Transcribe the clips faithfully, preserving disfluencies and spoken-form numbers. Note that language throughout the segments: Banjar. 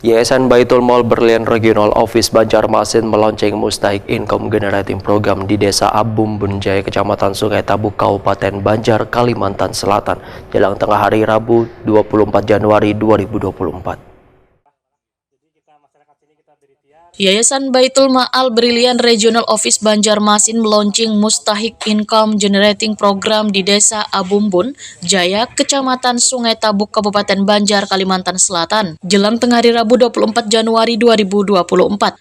Yayasan Baitul Mal Berlian Regional Office Banjarmasin meluncing Mustahik Income Generating Program di Desa Abumbun Jaya, Kecamatan Sungai Tabuk, Kabupaten Banjar, Kalimantan Selatan, jelang tengah hari Rabu, dua puluh empat Januari dua ribu dua puluh empat. Yayasan Baitul Ma'al Brilliant Regional Office Banjarmasin meluncing Mustahik Income Generating Program di Desa Abumbun Jaya, Kecamatan Sungai Tabuk, Kabupaten Banjar, Kalimantan Selatan, jelang tengah hari Rabu dua puluh empat Januari dua ribu dua puluh empat.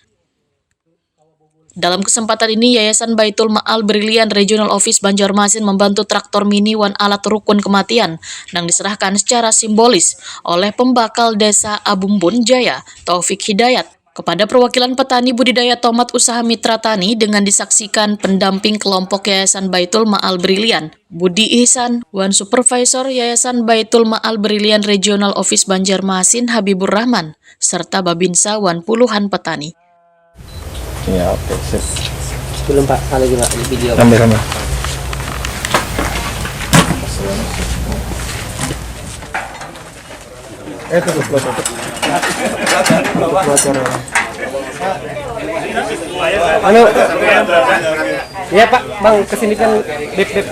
Dalam kesempatan ini, Yayasan Baitul Ma'al Brilliant Regional Office Banjarmasin membantu traktor mini wan alat rukun kematian nang diserahkan secara simbolis oleh pembakal Desa Abumbun Jaya, Taufik Hidayat, kepada perwakilan petani budidaya tomat usaha Mitra Tani dengan disaksikan pendamping kelompok Yayasan Baitul Ma'al Brilliant, Budi Ihsan, wan Supervisor Yayasan Baitul Ma'al Brilliant Regional Office Banjarmasin, Habibur Rahman, serta Babinsa wan puluhan petani. Ya, oke, sip. Belum Pak, kalau juga di video. Ambil, ambil. Eh, tutup, tutup. Tutup acara. Anu, ya Pak, Bang, kesini kan, Beb, Beb.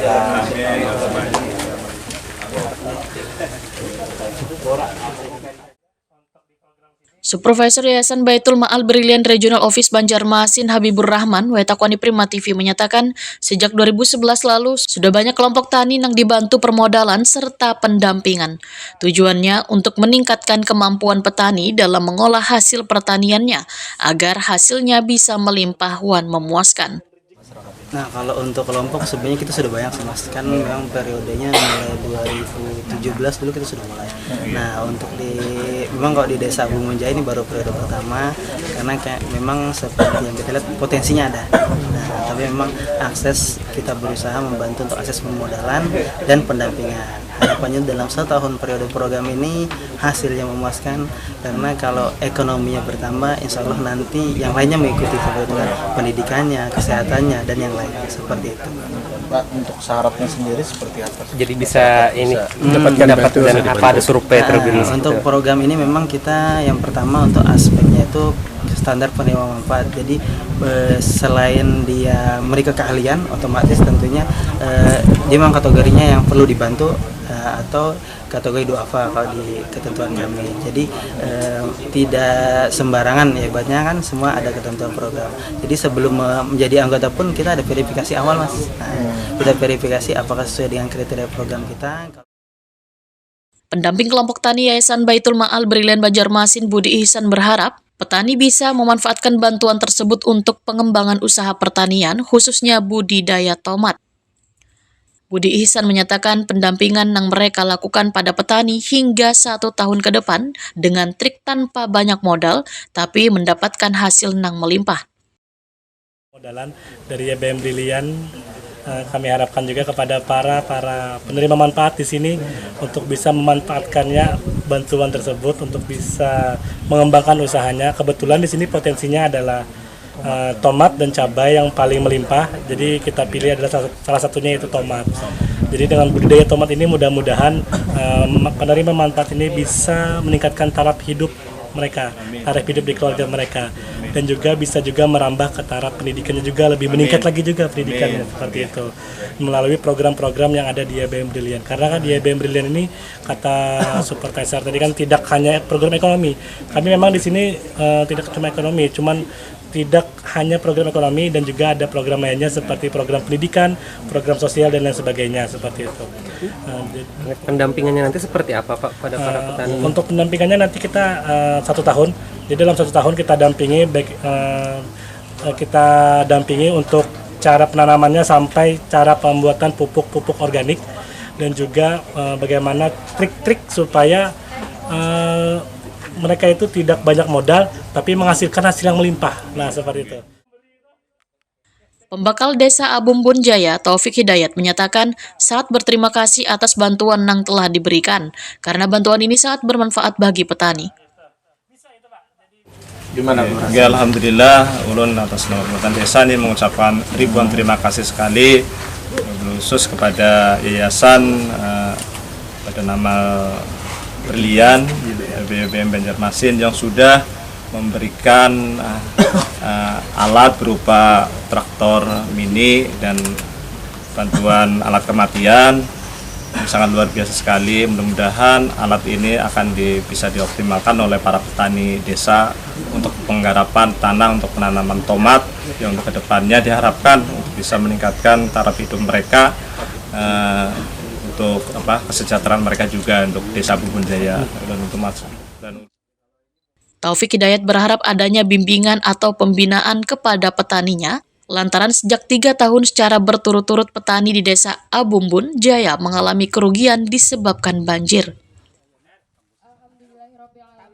Supervisor Yayasan Baitul Ma'al Brilliant Regional Office Banjarmasin, Habibur Rahman, wetak wani Prima T V menyatakan, sejak dua ribu sebelas lalu, sudah banyak kelompok tani nang dibantu permodalan serta pendampingan. Tujuannya untuk meningkatkan kemampuan petani dalam mengolah hasil pertaniannya, agar hasilnya bisa melimpah wan memuaskan. Nah, kalau untuk kelompok sebenarnya kita sudah banyak sih Mas. Kan memang periodenya mulai dua ribu tujuh belas dulu kita sudah mulai. Nah, untuk di memang kalau di Desa Abumbun Jaya ini baru periode pertama karena kayak memang seperti yang kita lihat potensinya ada. Nah, tapi memang akses kita berusaha membantu untuk akses permodalan dan pendampingan. Harapannya dalam satu tahun periode program ini hasilnya memuaskan karena kalau ekonominya bertambah insya Allah nanti yang lainnya mengikuti seperti dengan pendidikannya, kesehatannya dan yang lainnya seperti itu. Pak, untuk syaratnya sendiri seperti apa? Jadi bisa ini Mendapatkan dapat bantuan. Dan apa ada survei terlebih Nah, dulu? Untuk program ini memang kita yang pertama untuk aspeknya itu standar penerima manfaat. Jadi eh, selain dia mereka keahlian, otomatis tentunya eh, dia memang kategorinya yang perlu dibantu eh, atau kategori duafa kalau di ketentuan kami. Jadi eh, tidak sembarangan ya, ibaratnya kan semua ada ketentuan program. Jadi sebelum me- menjadi anggota pun kita ada verifikasi awal mas. Nah, kita verifikasi apakah sesuai dengan kriteria program kita. Pendamping kelompok tani Yayasan Baitul Ma'al Brilliant Banjarmasin, Budi Ihsan, berharap petani bisa memanfaatkan bantuan tersebut untuk pengembangan usaha pertanian, khususnya budidaya tomat. Budi Ihsan menyatakan pendampingan yang mereka lakukan pada petani hingga satu tahun ke depan dengan trik tanpa banyak modal, tapi mendapatkan hasil nang melimpah. Modalan dari Y B M Brilliant, eh, kami harapkan juga kepada para para penerima manfaat di sini untuk bisa memanfaatkannya bantuan tersebut untuk bisa mengembangkan usahanya. Kebetulan di sini potensinya adalah eh, tomat dan cabai yang paling melimpah. Jadi kita pilih adalah salah, salah satunya yaitu tomat. Jadi dengan budidaya tomat ini mudah-mudahan eh, ma- penerima manfaat ini bisa meningkatkan taraf hidup mereka, taraf hidup di keluarga mereka, dan juga bisa juga merambah ke taraf pendidikannya juga lebih meningkat lagi juga pendidikannya seperti itu melalui program-program yang ada di Y B M Brilliant. Karena kan di Y B M Brilliant ini kata supervisor tadi kan tidak hanya program ekonomi. Kami memang di sini eh, tidak cuma ekonomi, cuman tidak hanya program ekonomi dan juga ada program lainnya seperti program pendidikan, program sosial dan lain sebagainya seperti itu. Eh, jadi, Pendampingannya nanti seperti apa Pak pada para Eh, petani? Untuk pendampingannya nanti kita eh, satu tahun. Jadi dalam satu tahun kita dampingi baik eh, eh, kita dampingi untuk cara penanamannya sampai cara pembuatan pupuk-pupuk organik dan juga eh, bagaimana trik-trik supaya eh, mereka itu tidak banyak modal tapi menghasilkan hasil yang melimpah. Nah, seperti itu. Pembakal Desa Abumbun Jaya, Taufik Hidayat, menyatakan sangat berterima kasih atas bantuan yang telah diberikan, karena bantuan ini sangat bermanfaat bagi petani. Gimana Bu? Ya, alhamdulillah, ulun atas nama pemerintah desa ini mengucapkan ribuan terima kasih sekali khusus kepada yayasan eh, pada nama Berlian gitu ya, B B M Banjarmasin yang sudah memberikan uh, uh, alat berupa traktor mini dan bantuan alat kematian. Sangat luar biasa sekali. Mudah-mudahan alat ini akan di, bisa dioptimalkan oleh para petani desa untuk penggarapan tanah untuk penanaman tomat yang untuk kedepannya diharapkan untuk bisa meningkatkan taraf hidup mereka, eh, untuk apa, kesejahteraan mereka juga untuk Desa Bumbun Jaya dan untuk mas dan Taufik Hidayat berharap adanya bimbingan atau pembinaan kepada petaninya, lantaran sejak tiga tahun secara berturut-turut petani di Desa Abumbun Jaya mengalami kerugian disebabkan banjir.